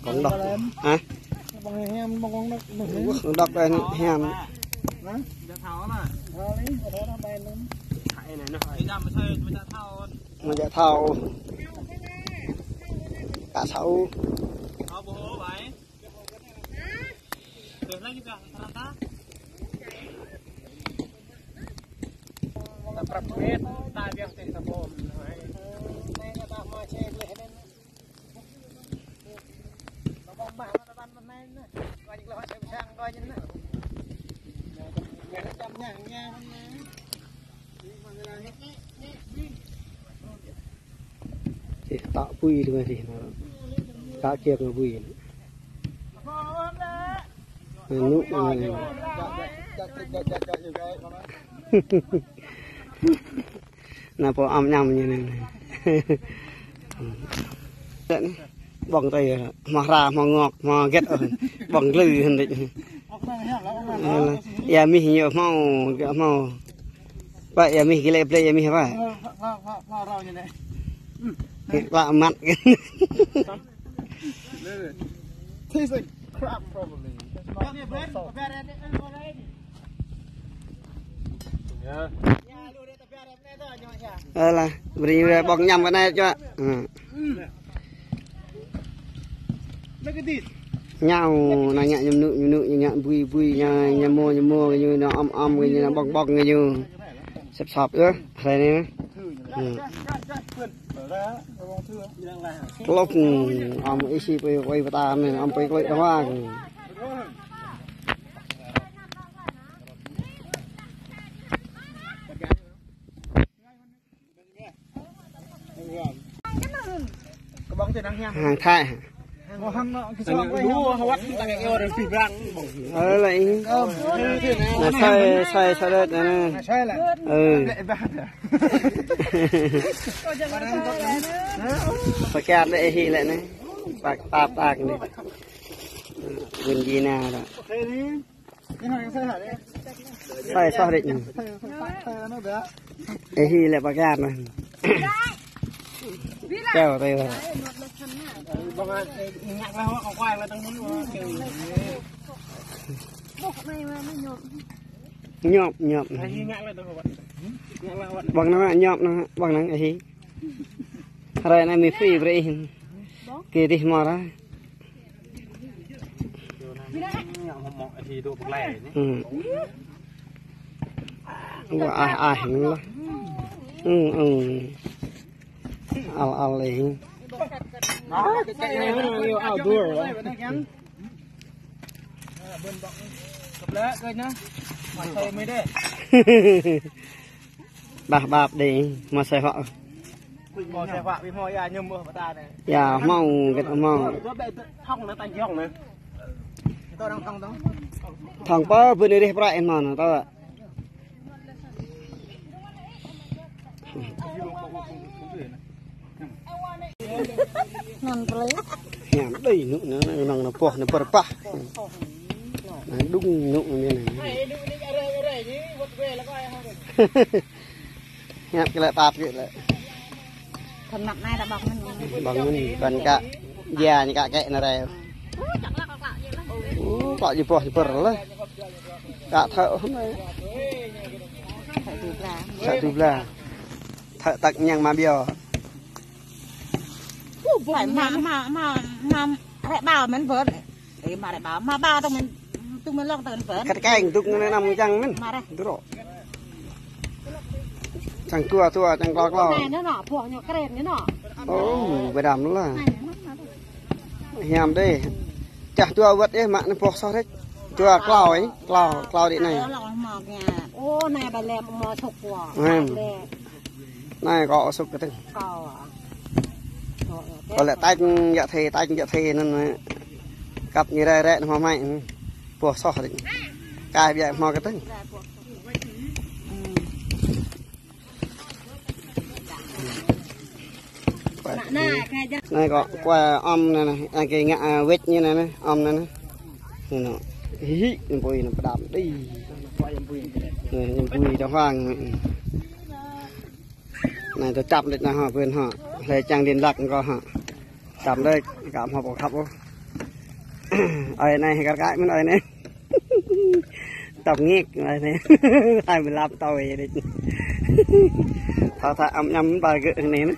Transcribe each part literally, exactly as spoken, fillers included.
Kông đŏk. Hă? Kông đŏk đây hiam. Mă jak thâo. Ka thâo. Ih, tŏ bui dơ̆ng mơ̆ sih, nă. Ka kiăk ngă bui. Nŭk, nŭk, nŭk. Nă pô ăm ñăm ñu anai. Ƀơ̆ng tơi, hmâo hra, hmâo ngŏk, hmâo gĕt, ôh. Ƀơ̆ng glư hơnđĕč. Ia mih ñu hmâo, gĕt hmâo. Pă ia mih gih lĕ blĕ ia mih pă. Pă măt. Tastes like crap, probably. That's not so salt. Ơ lah, brơi ñu ƀơ̆ng ñăm kơ anai čuă. Hă. Look at this. Ñu, nă ñu ñăm nŭk, ñăm nŭk, ñu ñăm bui, bui, ñu ñăm mô, ñăm mô, ñu nă ăm, ăm, ñu nă ƀơ̆ng, ƀơ̆ng, ñu. Sĕp sŏp yơh, hrơi anai. Hă. Klŏk, ăm isi pơi, pơi pơtă anai, ăm pơi klơi đơ̆ng wa. Hăng Thái. Ơ, lĕ. Nă sai, sai, sai đĕt anai. Ơ. Pơkiăt lĕ ih lĕ anai. Păk tap tak anai. Gun jina đă. Sai soh đĕč. Ê hi lĕ pơkiăt anai. Keo tơi. Ñŏp, ñŏp. Ƀơ̆ng nă, ñŏp nă, ƀơ̆ng nă, ê hi. Hrơi anai mơi free brơi ih. Kơ dih mơ̆ ră. Hă. Wah, ah, ah, ini lah. Hă, hă. Al, al, ih. Outdoor lah. Ƀah ƀap đĕ, mă sai huă. Ia hmâo, gĕt hmâo. Thŏng pơ bơni rih prăk ih mơ̆n, tơl. Anŭn plei. Hiam đơi nŭk anai, anŭn nă boh anai pơrpah. Anŭn đŭng nŭk anai. Hiam kơ lĕ pap kơ lĕ. Ƀơ̆ng mơ̆n, ƀơ̆ng kă. Ia ñu kă kĕ anai rai. Ơ, klă ji boh ji pơr lah. Kă thâo anai. Sa dubla. Thâo tăk ñang mă biă. Phải mă, mă, mă, mă, rĕ ƀâo mơ̆n bơ̆t. Ê, mă rĕ ƀâo, mă ƀâo tŭ mơ̆n, tŭ mơ̆n lŏk tơ̆n bơ̆t. Kăt keng tŭ mơ̆n năm čang mơ̆n. Mă rĕ. Dơ̆ rŏ. Čang tua, tua, čang klâo, klâo. Anai, anai, boh ñu kren anai. Ơ, bơdăm lah. Anai, anai, anai. Hiam đơi. Čah tua wơ̆t ih mă anai boh soh rĕč. Tua klâo ih, klâo, klâo đĭ anai. Ơ, lŏk mă kơ. Ơ, anai ƀai lĕ mă sŏk ƀâo. Anai kâo sŏk kơ tơ̆ng. Kâo lĕ tač yă thê, tač yă thê anŭn. Kăp ñu rai rai anŭn hmâo mă. Boh soh rĕč. Kah biă hmâo kơ tơ̆ng. Anai kâo kua ăm anai, anai kơ ngă, a, wĕč ñu anai, ăm anai. Anai nă. Hi hi, ñu pui ñu pơdam đĭ. Anai, ñu pui tơ hoang. Anai tơ čăp đĕč anai hă, pơ̆n hă. Hlơi čang điện lăk kơ hă. Čăp đĕč, kâo hmâo pơkhăp ôh. Ơi anai, kar kaĭ mơ̆n ơi anai. Tŏp ngek ơi anai. Hai mươi lăm tôi đĕ. Thâo thâo ăm ñăm ba gơ̆ anai anai.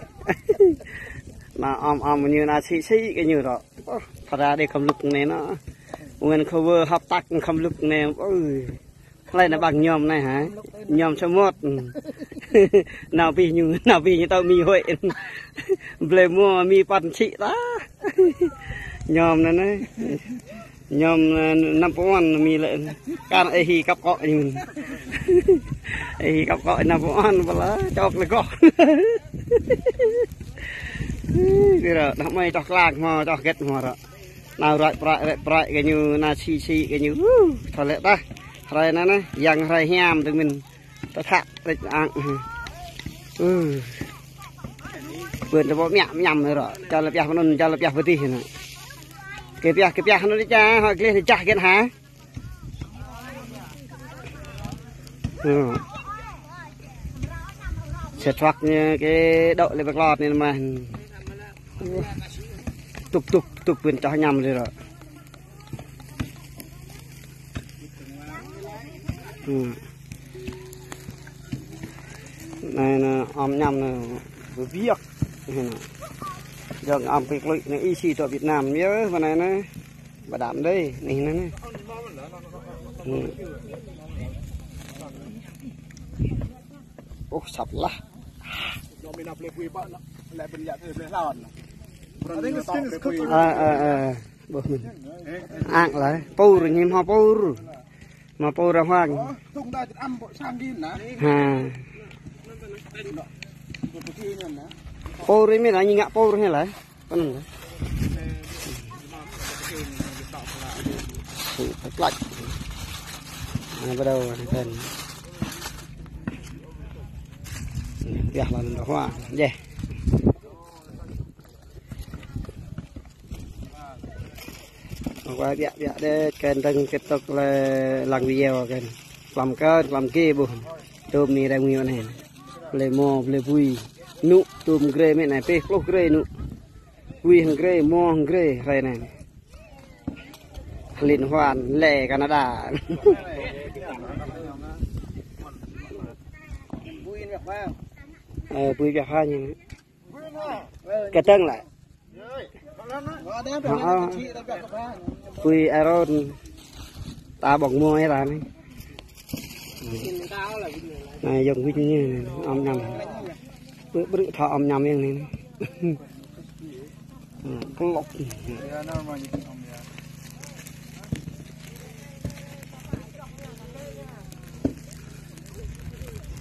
Nao ăm ăm ñu nao sĭ sĭ kơ ñu rŏ. Ôh, phara đĕ khŏm lŭk anai nao. Ƀu ngăn khua wơ hăp tăk khŏm lŭk anai. Ôi. Hlơi nao ƀăng ñom anai hă? Ñom samơ̆t. Nao pih ñu, nao pih ñu tŏ mi hơi. Blơi mơ̆ mi păn sĭ ta. Ñom anai anai. Ñom, ơ, năm puăn mi lĕ. Kar ê hi kăp kŏ ñu. Ê hi kăp kŏ năm puăn pơla čŏk lĕ kŏ. Ih, pira, đah mai čŏk klang hmâo, čŏk gĕt hmâo rŏ. Nao ruăt prăk, ruăt prăk kơ ñu, nao sĭ sĭ kơ ñu. Hu, thâo lĕ tah. Hrơi anai anai, yang hrơi hiam tơmĭn. Tơthă rĕč ang. Hu. Bơ̆n tơpă mă mơñam rŏ. Čar lĕ pioh pơnŭn, čar lĕ pioh pơdih anai. Kơ pioh, kơ pioh anŭn đĕ ča, hŏ gleh đĕ čah gĕt hă. Hu. Sĕt thuăk ñu kơ dŏ lĕ pơklot anai mơ̆n. Tŭp tŭp tŭp bơ̆n čoh ñăm lĕ rŏ. Hu. Anai nao ăm ñăm nao biăk. Anai nao. Jŏng ăm pơklui anai ih sĭ tŏ Việt Nam yơh, pơ anai nao. Ba đam đơi, anai nao anai. Hu. Ôh, săp lah. Ă, ă, ă. Ƀuh mơ̆n. Ang lah. Pur ñu hmâo pur. Hmâo pur rơhuang. Ha. Pur ñu mĭn anai ngă pur anai lah. Pơnŭn lah. Hu, tơplăk. Anai bắt đầu anai kơ̆n. Yah lah anŭn rơhuang. Yeh. Ơ, biă biă đĕ, kơ̆n dơ̆ng kơtŭk lĕ lăng video kơ̆n. Klăm kơ̆n, klăm gê ƀuh. Tơm anai răng mi anai. Blơi mơ̆, blơi bui. Nŭ, tơm grê mĕ anai, pĕ pluh grê nŭ. Bui hăng grê, mơ̆ hăng grê, hrơi anai. Liên hoan, lĕ Canada. Ơ, bui biă phai ñu. Kơtơ̆ng lĕ. Hă, hă. Bui aron. Ta ƀong môi ra anai. Anai yŏng wĭt ñu anai, ăm ñăm. Ƀrư̆ ƀrư̆ thâo ăm ñăm yơh anai. Klŏk.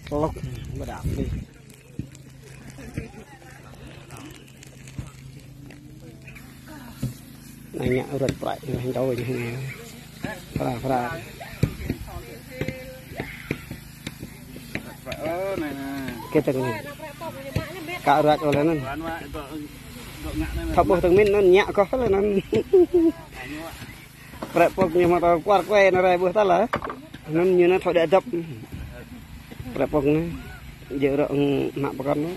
Klŏk, ba đam đơi. Anai ngă ruăt prăk, anai čô ñu anai. Phara, phara. Kơ tơ̆ng anai. Kơ ruăt ôh lĕ anŭn. Thâo ƀuh tơ̆ng mĭn anŭn ngă kơ lĕ anŭn. Prăk pŏk ñu hmâo tơ kuar kue anai rai ƀuh ta lah. Anŭn ñu anai thâo đĕ dăp. Prăk pŏk anai. Jĕ rŏ mă pơkŏn anai.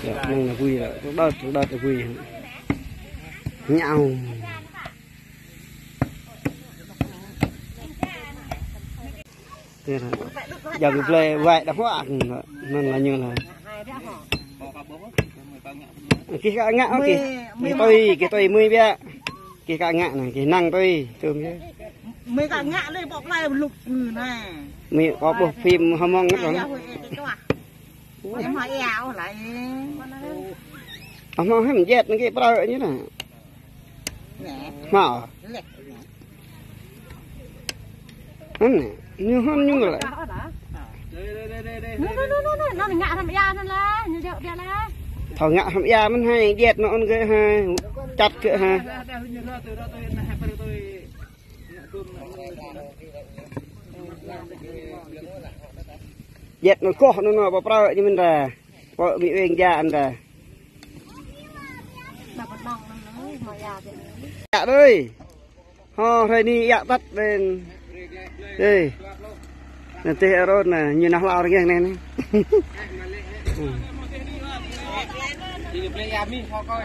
Yơh, anŭn lah bui lah. Đơ̆t, đơ̆t bui. Ñao. Yơh lah. Jam blơi wai đah huă. Anŭn lah ñu lah. Kih kă ngă, kih. Kih tui, kih tui mui biă. Kih kă ngă anai, kih năng tui, tui mui. Mui kă ngă lĕ, ƀôk lai lŭk mui anai. Mui kơ ƀuh phim hmâo ngă anai. Ai, ya, hui, eh, tuah. Em hmâo eo lai. Hmâo hăm jet anai kih prăk ñu anai. Nè. Hmâo. Lĕ. Anai, ñu hŏn ñu lĕ. Nô, nô, nô, nô, nô, nô, ngă hrăm ia anŭn lah, ñu jŏk biă lah. Thâo ngă hrăm ia mơ̆n hai, jet nô ôn gơ̆ hai, čăt gơ̆ hai. Jet nô koh nô nô, pơprăk ñu mơ̆n ta. Pơ mi weng ja anda. Ia đơi. Hơ, hrơi anai ia tăt đen. Ê. Anai tih aron anai, ñu nao hlao rơngiă anai anai. Ini beli yami, hơ kơ.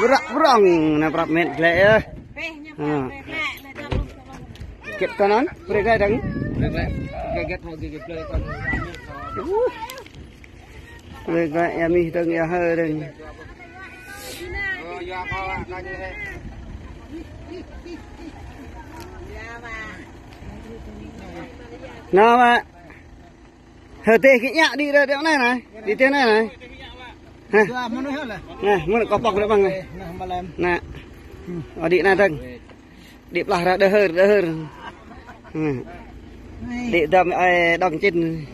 Brăk brŏng, anai prăp mĕt glaĭ yơh. Ha. Gĕt tơ anŭn, brơi glaĭ dơ̆ng. Brơi glaĭ ia mih dơ̆ng, ia hơi dơ̆ng. Nao mă. Hơ tê kơ ñă đĭ rơ đĭ anai anai. Đĭ tê anai anai. Hă? Nă, mơ̆n kơ pŏk rơ ƀơ̆ng anai. Nă. Ơ đĭ anai dơ̆ng. Đĭ plah ră đơhơr, đơhơr. Hă. Đĭ dăm ai đŏng čin.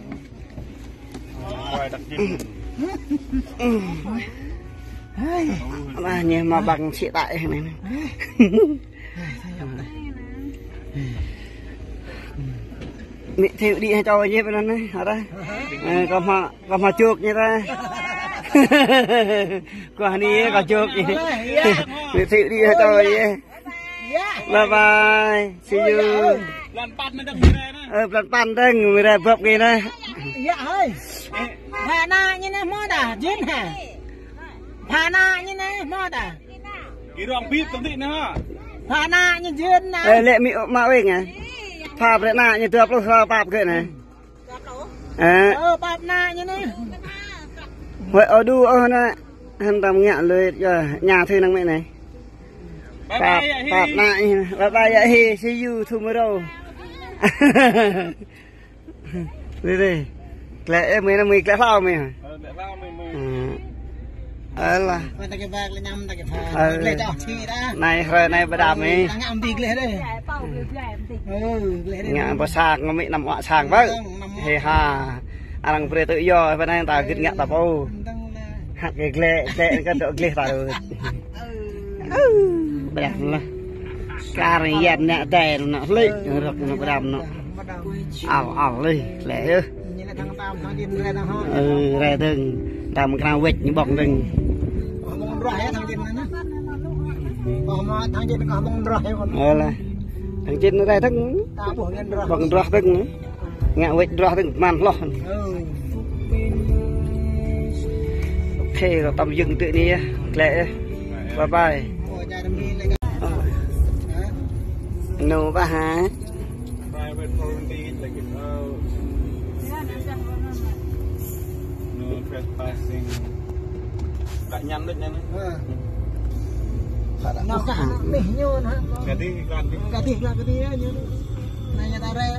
Anai ñe mă ƀăng sĭ taih anai. Mĭ thêu đĭ hă čô yơh pơ anŭn anai, hă ta? Ơ, kơ hmâo, kơ hmâo čuk ñu ta. Kơ hơni kơ čuk ñu. Mĭ thêu đĭ hă čô yơh. Bye bye. See you. Ơ, blan păn dơ̆ng, mĭ rai bưp kơ anai. Yă hơi. Phana ñu anai hmâo ta, jin hă? Phana ñu anai hmâo ta? Kơ rong bip tơm đĭ anai hă? Phana ñu jin anai. Ơ, lĕ mĭ mă weng ah. Pap lĕ ană ñu dua pluh sa pap kơ anai. Ơ. Ơ, pap ană ñu anai. Huai ơ đu ơ anai. Hăn tam ngă lui yơh, ña thơi năng mĕ anai. Pap, pap ană ñu. Bye bye yă hi. See you tomorrow. Đi đi. Glaĭ ơ, mơi anai mơi glaĭ hlâo mơi. Ơ, glaĭ hlâo mơi, mơi. Ơ. Ơ lah. Mơi ta kơ bak lĕ ñăm ta kơ pha. Ơ. Glaĭ čoh či ta. Anai hrơi anai ƀu đam mơi. Ta ngă mơ̆n glaĭ dih. Ơ, glaĭ dih. Ngă ƀu sang ngă mĭ năm wă sang bơ. Năm wă. Hê ha. Arăng brơi tŭ yua pơ anai ta gĭt ngă ta pô. Hăt kơ glaĭ, glaĭ kơ dŏ glaĭ ta rơ̆t. Ơ, ƀiă lah. Kar yăn nă tê nă hlĭ, rơ̆k nă pơđam nă. Al, al lih, lĕ yơh. Ơ, rai dơ̆ng. Tam kơnang wĕč ñu ƀŏng dơ̆ng. Ơ lah. Thang čin rai dơ̆ng. Ƀŏng droh dơ̆ng. Ngă wĕč droh dơ̆ng man hloh. Ơ. Ôkê, kơ tăm yơ̆ng tơ anai yơh. Glaĭ yơh. Bye bye. Nô ƀă hă? Private property, like, uh, no trespassing. Kă ñăn đôč anai. Hă. Nao kă anŭn mih ñu anŭn hă. Gah dih, gah dih. Gah dih, gah dih ñu. Anai ñu ta rai,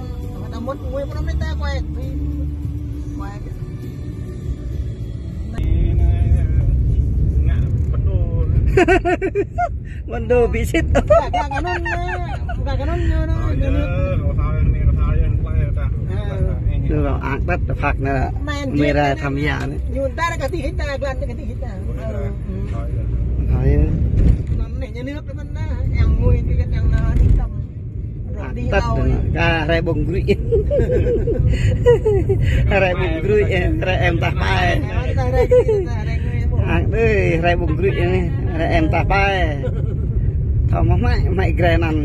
ta mŭt ngui pơ anŭn ta kuai. Kuai. Ngă pơdô. Mơ̆n dô ƀu sĭt. Ƀu kơ anŭn, ƀu kơ anŭn ñu anŭn. Ơ, ñu anŭn. Kơ thâo ñu, kơ thâo ñu, kơ thâo ñu. Ơ. Ñu lŏ ang tăt tơ phak anai. Mơi rai tham gia anai. Ñu ta kơ tih hita, glan kơ tih hita. Ơ. Thâo ñu. Anŭn anai ñu anŭn kơ mơ̆n anai. Yang ngui kơ yang anŭn hitam. Ang tăt anai. Kơ rai ƀơ̆ng gruih. Rai ƀơ̆ng gruih, rai em tah pai. Ang đơi, rai ƀơ̆ng gruih anai, rai em tah pai. Thâo mă mă, mă gre anŭn.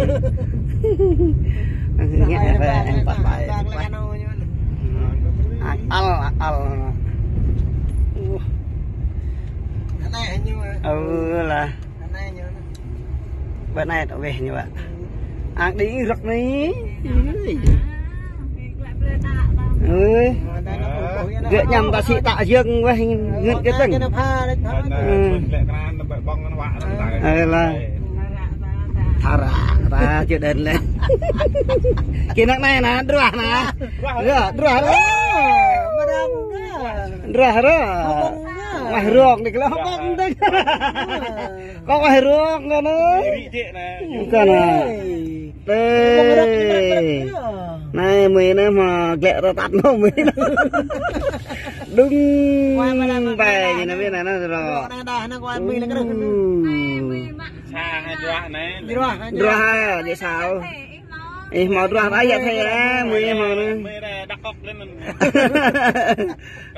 Ngă rai em tah pai. Ang al, ang al. Ơ lah. Bơ anai ta weh ñu ƀă. Ang đĭ rơ̆k anai. Ơi. Gơ̆ ñăm ta sĭ ta yơ̆ng weh ngơ̆t kơ tơ̆ng. Ơ. Ơ lah. Thara, ta čơđen lĕ. Kơ anăk anai nă, druah nă. Ơ, druah. Druah ră. Wah rong đĭ kơ lŏ hơbong đĭ. Kơ wah rong kơ anai. Kơ anai. Tê. Anai mơi anai mă glaĭ rơtăt nô mơi anai. Đŭng ƀai ñu anai mơi anai anai ră. Druah, đĭ sao. Ih, hmâo druah ta yă thê, ơ, mơi hmâo anai.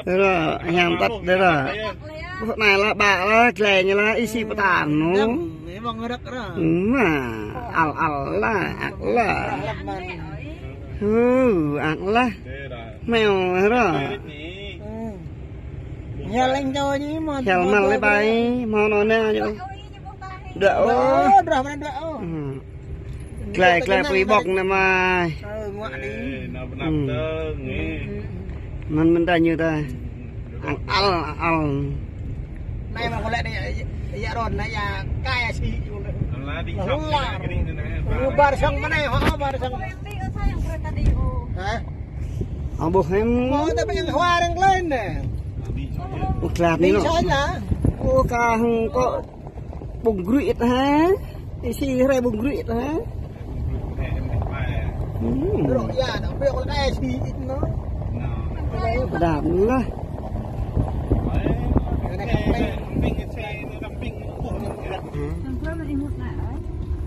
Ră, hiam tăt đơi ră. Ƀu anai lah ƀă lah, glai ñu lah, ih sĭ pơtă anŭn. Mă, al al lah, ak lah. Hu, ak lah. Meo ră. Hial lĕ ƀai, hmâo anŭn anai ñu. Đuaĭ ôh. Đuaĭ, đuaĭ, đuaĭ ôh. Glai, glai pui ƀŏk anai mai. Ơ, ngă đi. Anŭn mơ̆n ta ñu ta. Ang al, ang al. Anai mă kơ lĕ anai, ia ron anai ia kai si. Bar sang mơ̆n anai, hŏ, bar sang. Hă? Ang ƀuh hĕm. Mơ̆ ta pơyang hua răng klên anai. Ơ, klat anai nô. Ơ, ka hung kơ ƀŭng grui ĭt hă? Ih si rai ƀŭng grui ĭt hă? Rŏk ia, đŏk pĕ kơ đai si ĭt nô. Đam lah.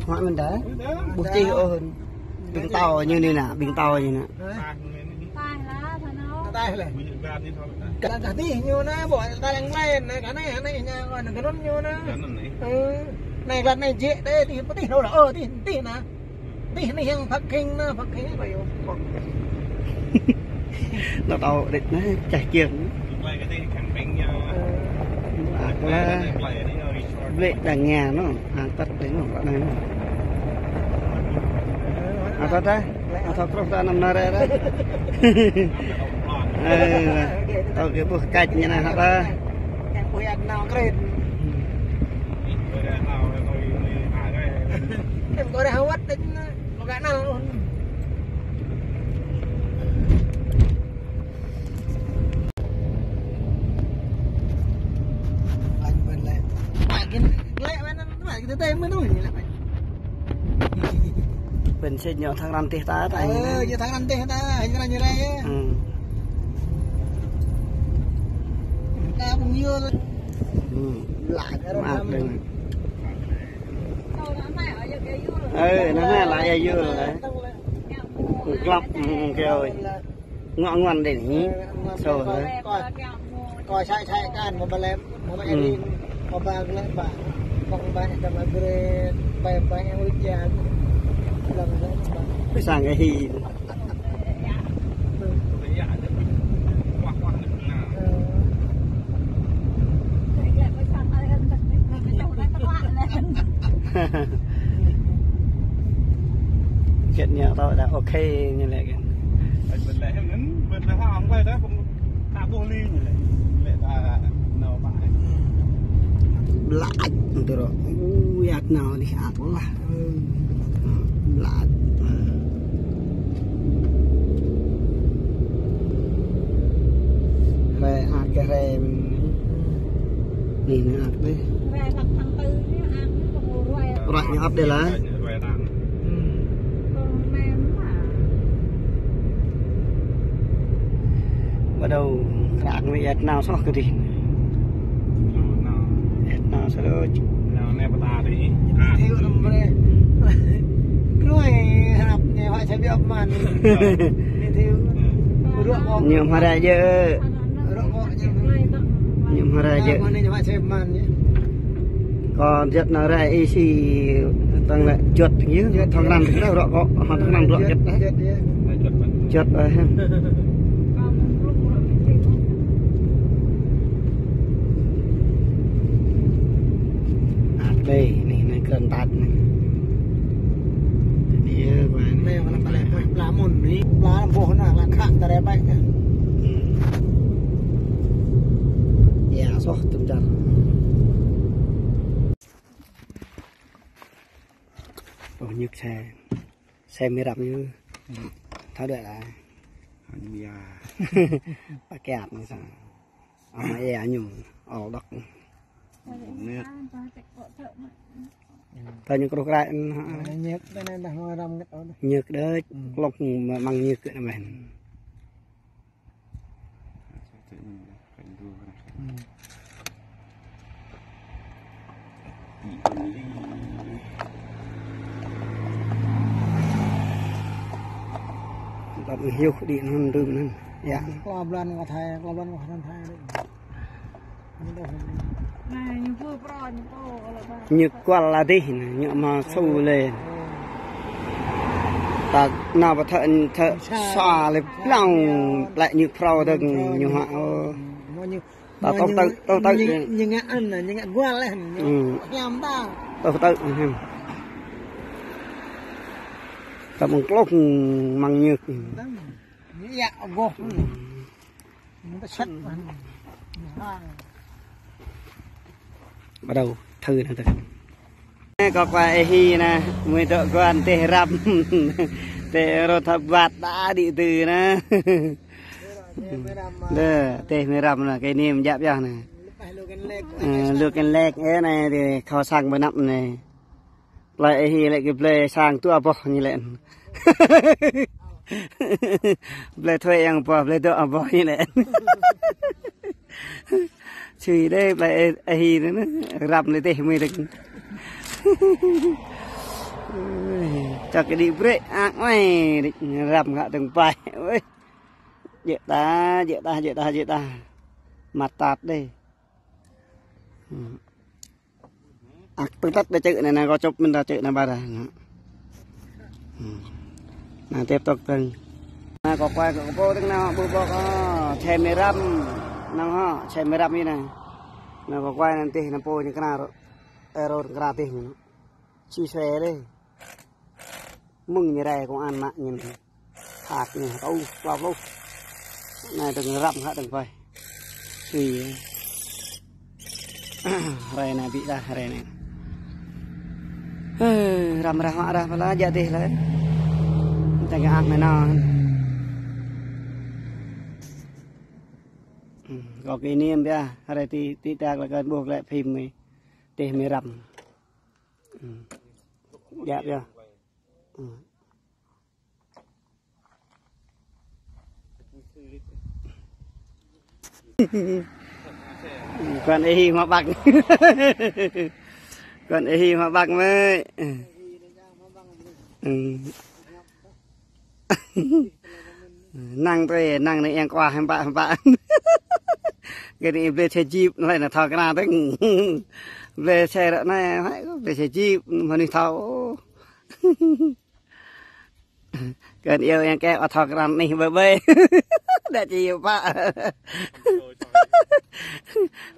Hă? Hă mơ̆n đa? Ƀuh tih ôh. Ƀing tâo ñu anai nă, ƀing tâo ñu anai. Hă? Taih lah, taih lah. Kơ taih tih ñu anai, ƀuh taih lăng lain anai, kơ anai, anai ñu, anai kơ anŭn ñu anai. Ơ, anai kơ anai jĕ đơi, tih, tih đâu lah, ơ, tih, tih anai. Tih anai yang parking anai, parking apa yo? Nă tâo đĕč anai, čah kiăng. Ak lah. Blĕ đang ngă nô, angkăt đơi nô, anai nô. Atât đah, atât truh ta anăm nare đah. Ơ, tâo kơ ƀuh kač ñu anai hă đah. Bơ̆n sĭt ñu thăng răn tih ta, ta. Ơ, ñu thăng răn tih ta, ñu răn ñu rai. Ơ. Ta ƀuh ñu. Ơ, lăi mă đơi. Ơ, anai lăi ia yul. Klăp, kơ ơi. Ngŏ ngŏn đen hĭ. Sô hă. Kơ sai sai kan, mă ba lem, mă ba erin, mă ba glek ba. Mă ba eta ma gre, ba ba yang ujan. Ƀiă sang kơ hĭ. Kiăng ñu tâo đah ok ñu lĕ kiăng. Bơ̆n lĕ hĕm anŭn, bơ̆n lĕ hŏ ang ƀai đah, kơ ta ƀuh li ñu lĕ. Lĕ ta nao ƀai. Blăk, tui rŏ. Ui, ak nao dih ak lah. Blăk. Rai ak kơ rai. Anai, anai ak dih. Ruai ñu ăp dih lah. Bắt đầu răng mi et nao soh kơ dih. Et nao soh đôč. Nao ne pata dih. Thiu năm bre. Ruai hrăp ne hua čai bi ăp man. Ñu mơra jơ̆. Ñu mơra jơ̆. Kơ juăt nao rai ih si tăng lĕ juăt ñu, thong răn tih rŏ kơ, thong răn rŏ juăt đah. Juăt đah hă. Ak đơi, anai, anai krăn tat anai. Anai, ơ, ba anai. Anai, anai, ba lĕ, ba mŭn anai, ba ƀôh anai, lăng khă ta rai ƀai anai. Ia, soh tŭm čar. Ơ, ñŭk xe. Xe mi răm ñu. Thâo đuaĭ lah. Hăng mia. Pakai apa nih, sang? Ama ia ñu, ol đŏk. Ñŭk. Tơ ñu kruh krai, hă? Ñŭk, tơ anai đah mơ̆ răm ngĕt ôh đah. Ñŭk đôč, klŏk mă-, mơ̆ng ñŭk kơ anai mơ̆n. Tơdah hiu đĭ anŭn đưm anŭn. Ia. Klo blan kơ Thái, klo blan kơ Thái. Ñu kual adih anai, ñu mă su lĕ. Ta nao pơ thơ, thơ sa lĕ blang, lĕ ñu phrâo dơ̆ng ñu hă, ơ. Ta tŏh tơ̆, tŏh tơ̆. Ñu, ñu ngă ăn, ñu ngă gual leh, ñu hiam ta. Tŏh tơ̆, hiam. Ta mơ̆ng klŏh, mơ̆ng ñơk. Ñu iă agoh. Ñu ta sat. Bắt đầu thử nè, thử. Kâo kua ê hi nè, mui dŏ guan teh răm. Teh rơ̆t hơbat ta đĭ tơ nè. Dơ, teh mơi răm nè, kơ ni mơ̆ jăp yơh nè. Ơ, lu kơnlek, ơ, nè, teh khâo sang ƀơi anăp nè. Plơi ê hi lĕ kơ plơi sang dua boh ñu lĕ. Plơi thuê yang boh, plơi dŏ boh ñu lĕ. Sui đê plơi ê, ê hi nè, nè, răm lĕ teh mơi dơ̆ng. Čăk kơ đĭ brek, ak mai, răm ngă tơ̆ng pai. Ôi. Jĕ ta, jĕ ta, jĕ ta, jĕ ta. Măt tat đê. Hmm. Ak tơ̆ng tăt đa čư̆ nè, nè, kâo čŭp mơ̆n đa čư̆ nè ƀar đa. Hmm. Nè, tiếp tục tơ̆ng. Nè, kâo kuai kơ kâo pô tơ̆ng nao ƀu ƀôk, ơ, čem mơi răm. Nao hŏ, čem mơi răm ih nè. Nè, kâo kuai năn tih năn pô ñu kơna rŏ. Ơ, rŏ kơna tih ñu. Či sue đê. Mơ̆ng ñu rai kông an mă ñu. Hăt ñu, tơ̆, klop lu. Nai tơ̆ng răm hă tơ̆ng pai. Sui. Rai nai ƀiă dah, rai nai. Ơ, răm rah mă rah pơla jăk tih lĕ. Tơ̆ng ak mơi nao. Ơ, kâo kơ ni mơ̆ biă, rai ti, ti tak lĕ kơ ƀuh lĕ phim mơi. Tih mơi răm. Ơ. Jăk yơh. Ơ. Kơ ê hi mă ƀăk. Kơ ê hi mă ƀăk mơi. Ơ. Năng tui, năng nê yang kua hơmpă, hơmpă. Kơ ni blơi xe jeep, lĕ nă thâo kơna tơ̆ng. Blơi xe ră nai, blơi xe jeep, mơnuih thâo. Kơ ni yang kơ, ơ, thâo kơna nih ƀơi ƀơi. Đa či yua pă.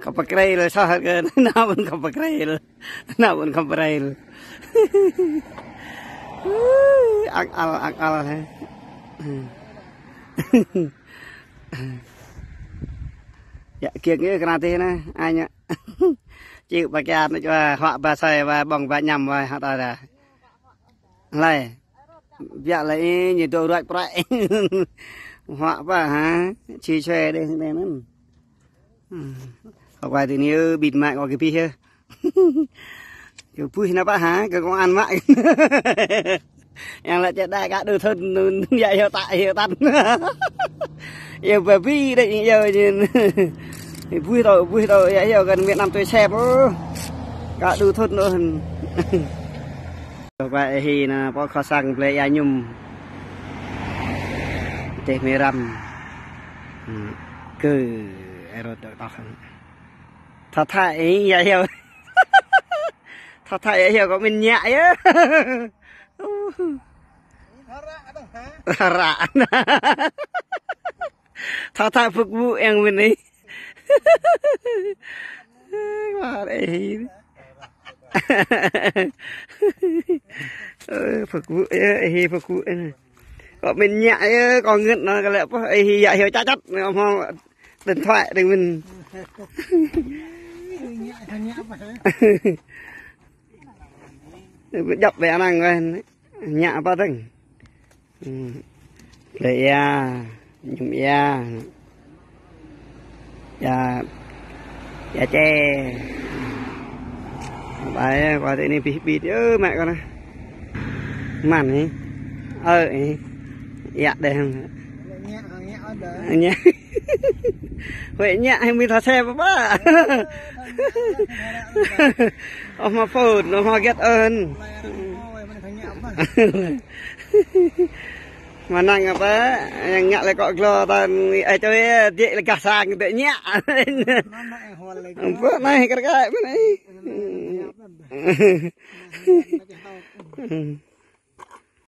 Kâo pơkrei lĕ soh kơ, nă ƀôn kâo pơkrei lĕ. Nă ƀôn kâo pơkrei lĕ. Ak al, ak al he. Yă, kiăng yơh kơna tih nă, ană. Či pơkian nă, čua huă ba soi, ba ƀơ̆ng, ba ñăm, ba hă ta đa. Hlơi. Biă lĕ ih, ñu dŏ ruăč prăk. Huă pă hă? Či sue đê, đê anŭn. Kâo kuai tơ ni, ơ, bịt mă kâo kơ pih yơh. Kơ pih nă pă hă? Kơ kông an mă. Yang lăi čĕ đai kơ đu thŭn, yă yua tă yua tăn. Yua ba bi đê yua ñu. Pih tŏ, pih tŏ, yă yua kơ miêt năm tui sep. Kơ đu thŭn đu thŭn. Kâo kuai ê hi nă, pô khua sang blơi ia ñum. Teh mơi răm. Kơ ê rô tơ tŏh. Tha tha ê ia ia. Tha tha ia ia kâo min ñă ia. Ră. Tha tha phục vụ yang min ih. Wah, ê hi. Ơ, phục vụ, ơ, ê hi phục vụ, ơ. Kâo min ñă, ơ, kâo ngơ̆t nă, kâo lĕ pô, ê hi ia ia čăt čăt, nă, hmâo điện thoại đing min. Djŏp ƀơi anăn weh, ñă pă tơ̆ng. Blơi ia, ñum ia. Ia, ia čê. Ƀai, kua tơ ni bih bit, ơ, mă kâo nă. Măn ni. Ơ, ni. Ia đeh. Ñă. Huai ñă, hai mươi thơ xe pă pă. Ơ, mă phone, ơ, mă get ơn. Mă năng apa? Yang ngă lĕ kơ glô ta, ai čô ia, jĕ lĕ gah sang tơ ñă. Pơ nai kơ kơ pơ nai.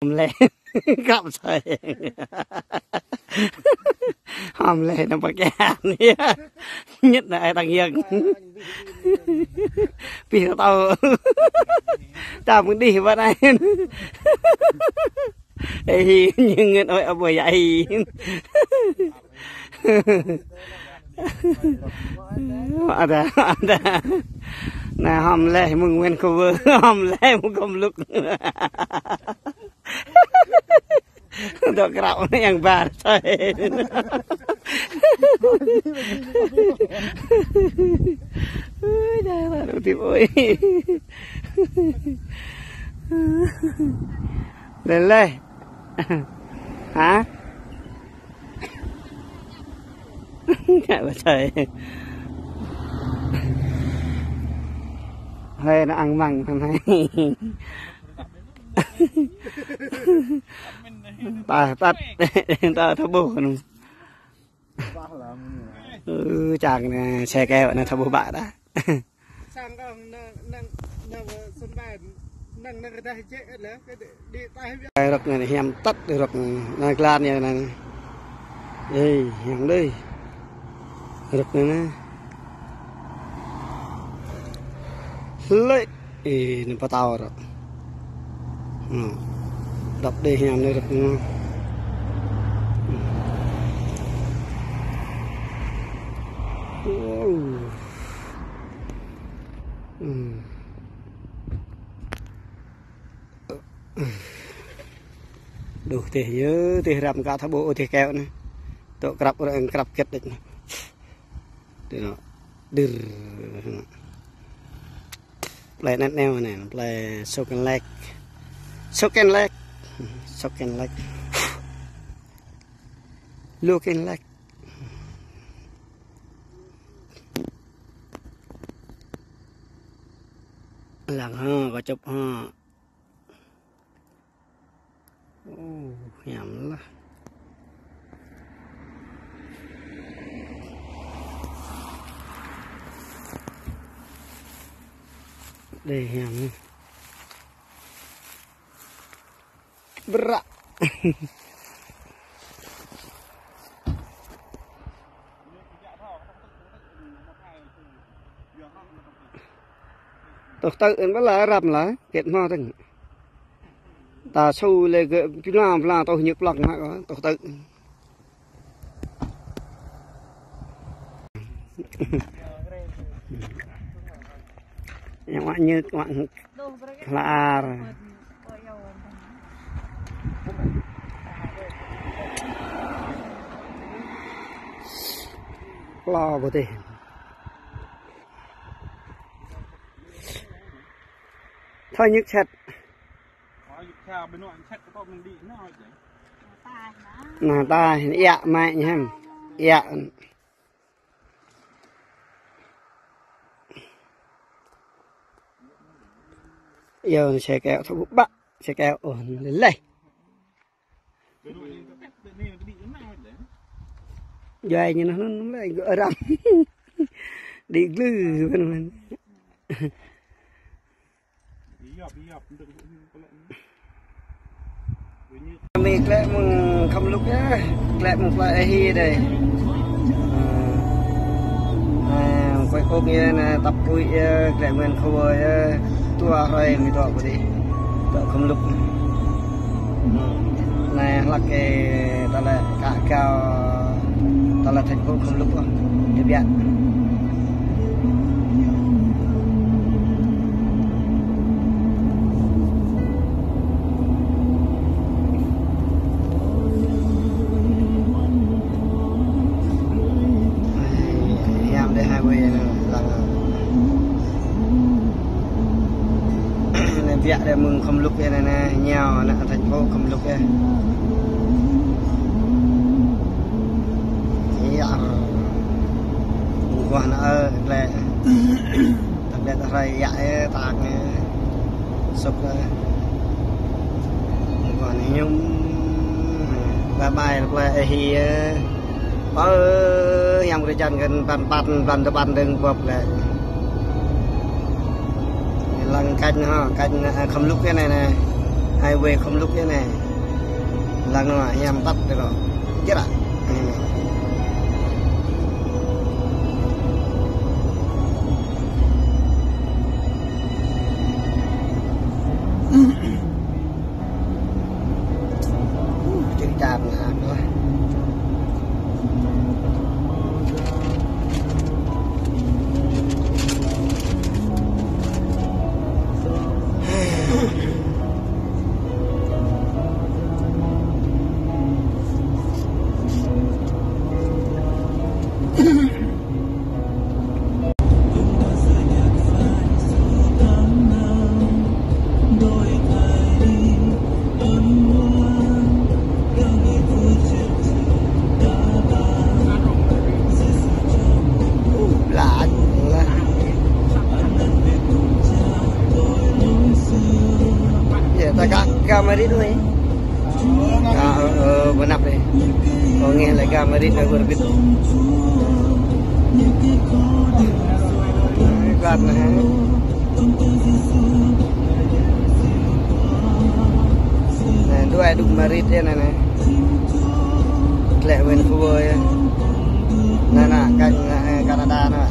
Hom lĕ. Kăp sai. Hom lĕ nă pơkian ia. Ñĕt anai ai tăng yơ̆ng. Pih tao. Čăm kơ đih ƀă anai. Ê hi, ñu ngĕt ơi, ƀu djơ̆ hi. Ada, ada. Anai hŏm leh mơ̆ng Vancouver, hŏm leh mơ̆ng Khăm Luk. Dŏ krăp anai yang ƀar thơi. Ơi, dah, dah, dah, ơi. Leh, leh. Hă? Ngă ƀă thơi. Hơi, anai ang măng anai. Tah, tăt. Tah, tah ƀuh anŭn. Ơ, čang anai, xe kéo anai tha ƀuh ƀă dah. Sang kong năng, năng, năng, sân bay, năng, năng dah jek lah, kơ đi, đi tai. Rơ̆k anai hiam tăt rơ̆k anai, anai glan anai. Ê, hiam đơi. Rơ̆k anai anai. Lĕ. Ê, anai pơtao rơ̆k. Ơ. Dăp đơi hiam anai rơ̆k anai. Wow. Ơ. Đuh tih yơh, tih răm kơ tha ƀuh, ơ, tih kéo anai. Dŏ krăp, ơ, krăp kĕt đĕč anai. Tih anai. Đưr. Plei net neo anai, plei Sauken Lake. Sauken Lake. Sauken Lake. Looking like. Lăng ha, kơ chụp ha. Ô, hiam lah. Đơi hiam. Bră. Tŏh tơ̆ ƀă lah răm lah, kĕt hmâo tơ̆ng. Ta su lĕ gơ̆ pla pla tŏh ñơk plŏk mă kơ tŏh tơ̆. Yang wă ñơk, wă hlar. Klo pơtih. Thoi ñơk čĕt. Anai ta, iă mă ñu hăm. Iă. Yơh, xe kéo tha ƀuh ƀă, xe kéo, ơ, leh. Djuai ñu anŭn leh, gơ̆ răm. Đĭ glư, ƀăn ƀăn. Anai glaĭ mơ̆ng Khăm Luk yơh, glaĭ mơ̆ng plei Ê Hi dih. Ơ, anai, quay ôk yơh, anai, tăp pui yơh, glaĭ mơ̆ng Khua yơh, dua hrơi mơ̆ng dŏ pơ dih, dŏ Khăm Luk. Anai, hlăk kơ tơlơi kơ gao, tơlơi thành phố Khăm Luk ôh, tơbiă. Hiam đơi hai ƀơi anŭn lăng. Anai biă đơi mơ̆ng Khăm Luk anai, anai, ñu anŭn thành phố Khăm Luk yơh. Iă. Ƀu kơ anŭn ơ, glaĭ. Tơbiă tơhrơi iă ơ, tak ơ. Sŭk ơ. Ƀu kơ anŭn hiam. Bye bye, plei Ê Hi ơ. Pơ hiam kơ čan kơ păn păn, păn tơ păn dơ̆ng pơp lĕ. Lăng kanh ha, kanh, ơ, Khăm Luk anai anai. Highway Khăm Luk anai. Lăng anŭn hiam tăt dih kơ. Jơră. Anai. Rit đuaĭ. À, ờ, ờ, bơnăp đih. Ơ, ngeh lĕ gah mơrit đuaĭ bơrbit. Gah anai. Anai, đuaĭ đŭk mơrit anai, anai. Tlĕ Vancouver yơh. Anai, anai, kơ, ơ, Canada anai.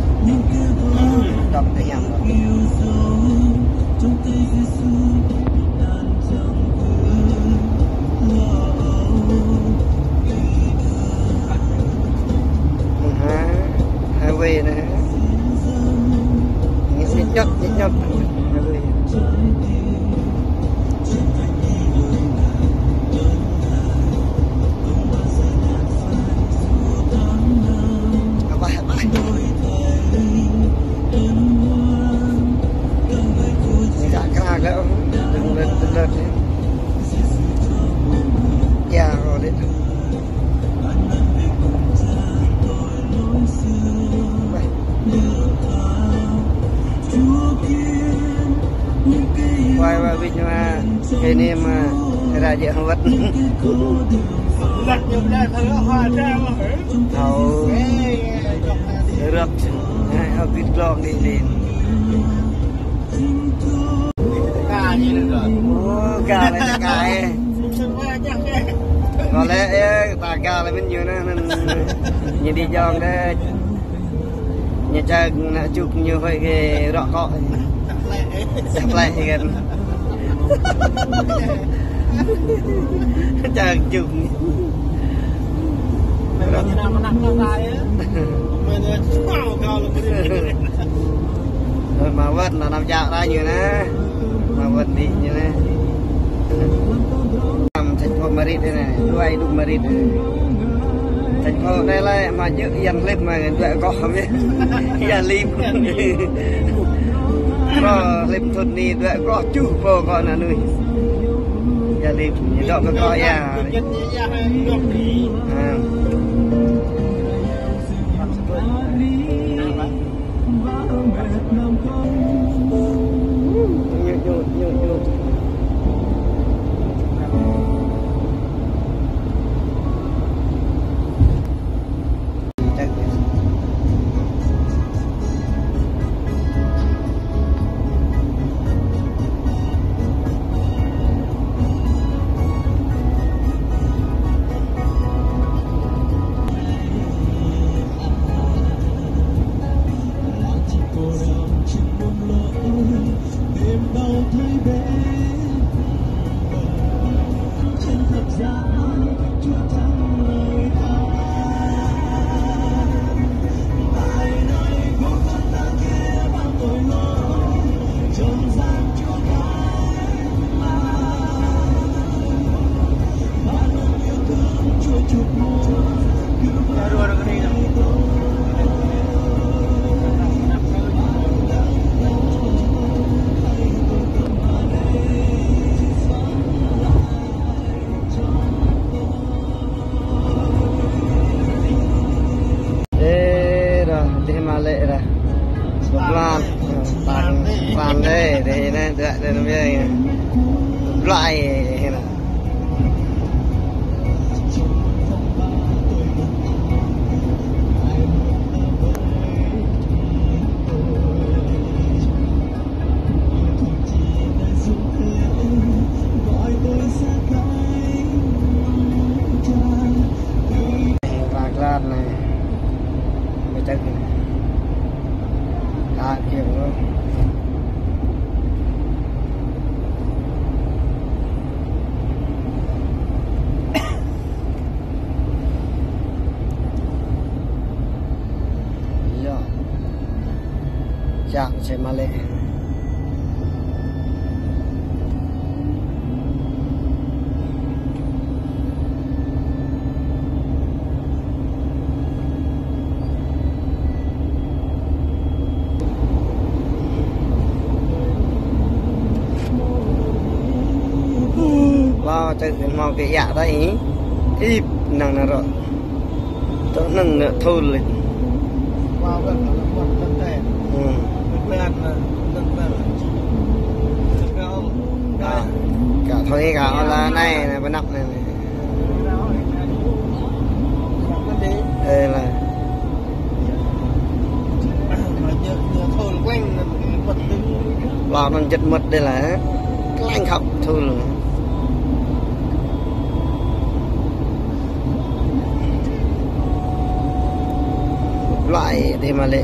Dŏp tơ yang. Mơ̆ng ha, highway anai. Ñĕt ñĕt ñŏt, ñĕt ñŏt. Highway. Kơƀah, kơƀah. Ñu čă kra glaĭ ôh, tơlơi, tơlơi. Ya, ôh, lĕ. Wai, wai, wih, ñu, a, kơ anai mă, ră jĕ hơwăt. Thâo. Rơ̆k. Hai, hơbit glông đih đih. Ơ, gah lĕ gah ih. Kâo lĕ, ơ, ta gah lĕ mĭn ñu anai, anŭn ñu đĭ jŏng đĕ. Ñu čang nă čuk ñu hơi kơ rŏk kŏ. Plĕ kăn. Čang čuk. Mă wơ̆t anŭn anăm čă rai ñu anai. Mă wơ̆t đĭ ñu anai. Anăm čĕč pô mơrit anai. Đuaĭ đŭk mơrit anai. Čĕč pô anai lĕ mă jơ̆ Yang Hlip mă đuaĭ goh hăm yơh. Yang Hlip. Pô Hlip thŭn anai đuaĭ goh čuh pô kơ ană nuih. Yang Hlip ñu dŏ kơ kơ ya. Ha. Ê, ră, dih mă lĕ ră. Pơplan, pơplan, pơplan đơi, đơi anai, đơi, đơi anai. Blai, anai. Pơplan anai. Ƀu čang. Kă kiăng ôh. Yơh. Čă sĕ mă lĕ. Ƀă čang hmâo kơ yă ta ih. Ih, năng nă rŏ. Tơ năng nă thul lĕ. Ơ. Kâo thâo ih kâo lĕ anai, anai pơ anăp anai. Ơ, lĕ. Ƀlŏr anŭn jĕt mơ̆t dih lĕ. Kleng khăp thul. Blai dih mă lĕ.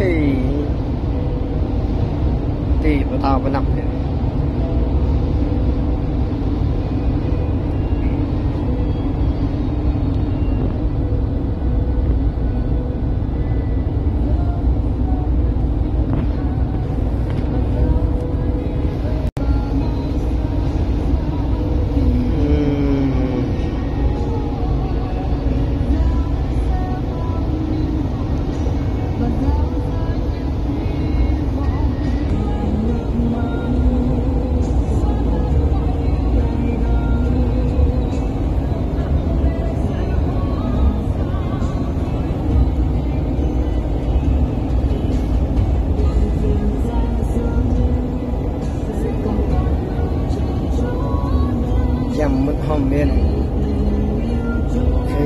Ê, ti pơtao pơnăp. Giăm mŭt hŏm miên. Ê.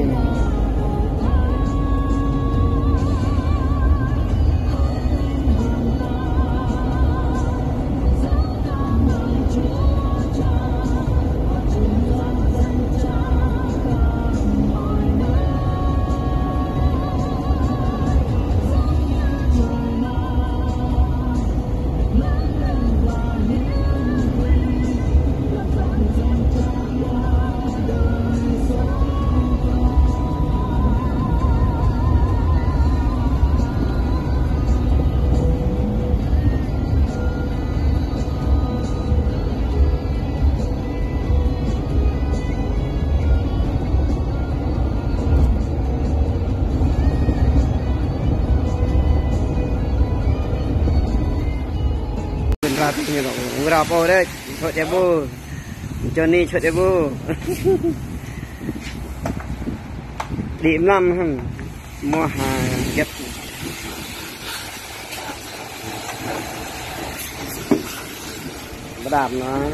Ra pih ñu rŏng, ra pô đĕč, čŏt ia ƀu. Johnny čŏt ia ƀu. Đĭ mlam hăn. Muah, ha, gĕt. Pơđam anai.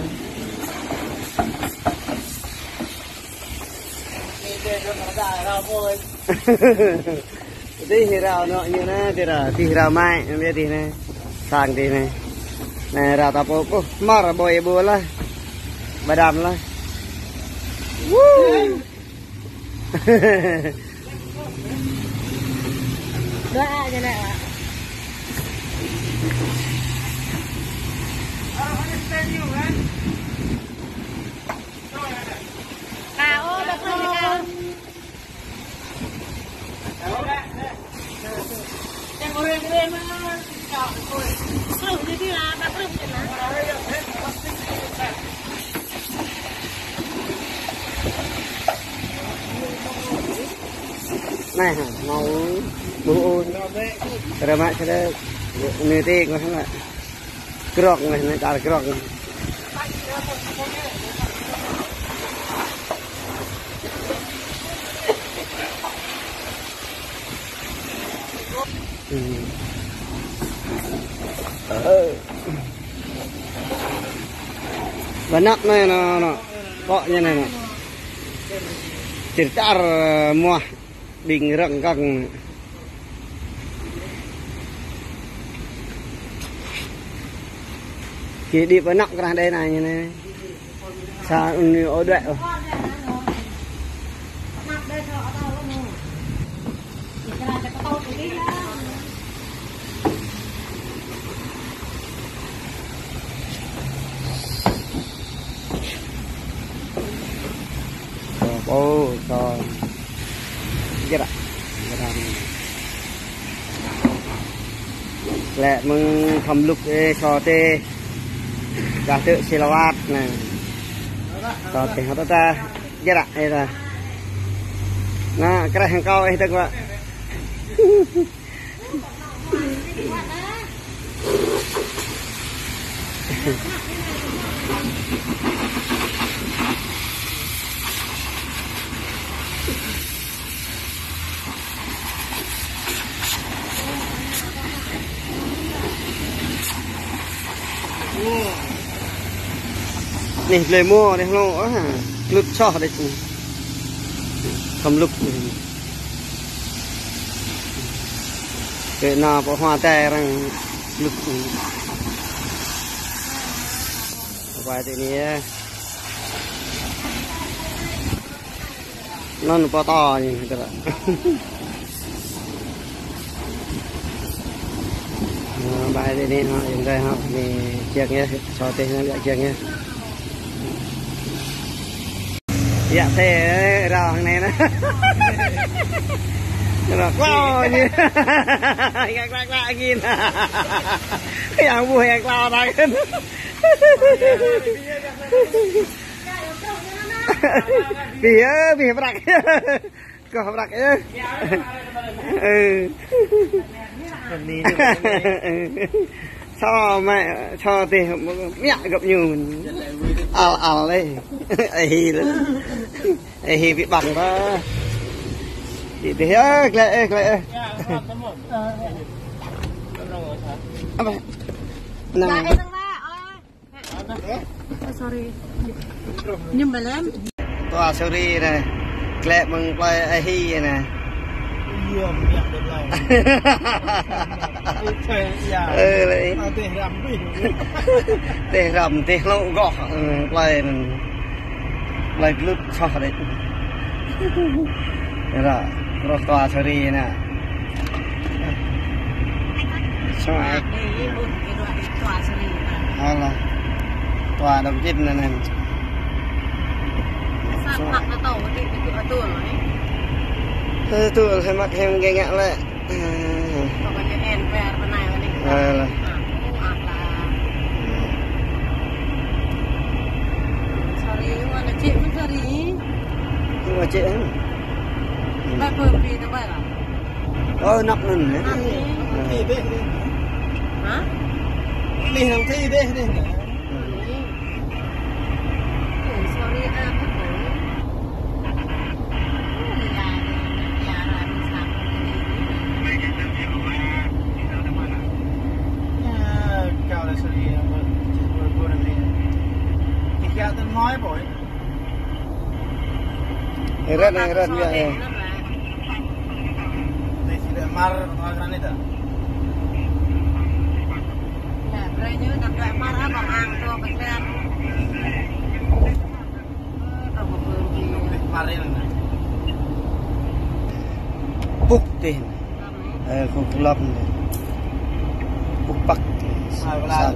Dih rao anŏ ñu anai, dih rao, dih rao mai, anai dih anai. Sang dih anai. Anai rao ta pô, pô, hmar ƀơi ƀu lah. Pơđam lah. Woo! Dua aja nak, Pak. Kak, oh, bagus nih, Kak. Terus jadi lah, terus jadi lah. Anai hă, hmâo ƀuh ôh. Rơmă čơđai. Anai tê ngă hă. Krŏk anai, anai čar krŏk anai. Hmm. Ơ. Pơnăp anai nă, nă. Kŏ ñu anai nă. Čơr čar, ơ, muah. Ƀing rơ̆ng kăng. Kơ đĭ pơ anăp krah đơi anai ñu anai. Sa anai ôh đuaĭ ôh. Ơ, ơ, ơ. Jơră. Jơră. Lĕ mơ̆ng khŏm lŭk ê so tê. Gah tơ̆ Silawat anai. So tê hŏ ta. Jơră ê ta. Anai, kreh hăng kâo ê tơ̆k wa. Anih blơi mơ̆ anih hlŏng, ah, glŭt soh đĕč. Khŏm lŭk. Kơ anŏ pơ hua tai arăng glŭt. Pơ tơ anai yơh. Anŭn pơtô ñu tơlơi. Ơ, ƀai tơ anai hŏ, yơh tơ hŏ, anai kiăng yơh, čô tơ anai yơh kiăng yơh. Yơh tơ, rŏ hăng anai nă. Rŏ klâo ñu. Yơh klâo klâo gin. Yơh ƀuh yơh klâo đăng. Bih, ơ, bih prăk. Kơ prăk yơh. Ơ. Sô mă, sô tơ, mă găp ñu. Al, al lĕ. Ơ, hĭ lĕ. Ơ, hĭ ƀu ƀăng ƀă. Hĭ tơ, ơ, klĕ, ơ, klĕ, ơ. Apa? Nă. Nă, ơ, nă, ơ. Ơ, sorry. Ñu mơlem. Dua Suri nă. Klĕ mơ̆ng plơi Ahi nă. Ơ, lĕ. Tơ hrăm, tơ hlŏng gŏ, ơ, plơi anŭn. Plơi glŭt soh đĕč. Ră, rŏh Dua Suri nă. Soh. Alah. Dua đăm jĭt nă anŭn. Tui, tui, hơmăk hơm gĕ ngă lĕ. Pokoknya en per benai wani. Alah. Aku, alah. Sorry, wani cik pun sorry. Wani cik, eh? Ƀai pơm pi tơ ƀai lah. Ơ, năp anŭn, eh? Năp anai. Ơ. Hă? Anai nang ti deh, deh. Anai. Ơ, sorry, ah, ƀai pơm. Rơ̆t anai, rơ̆t anai, ơ. Pŭk tơ. Ơ, khul khul lăp anai. Pŭk păk. Sa, sa.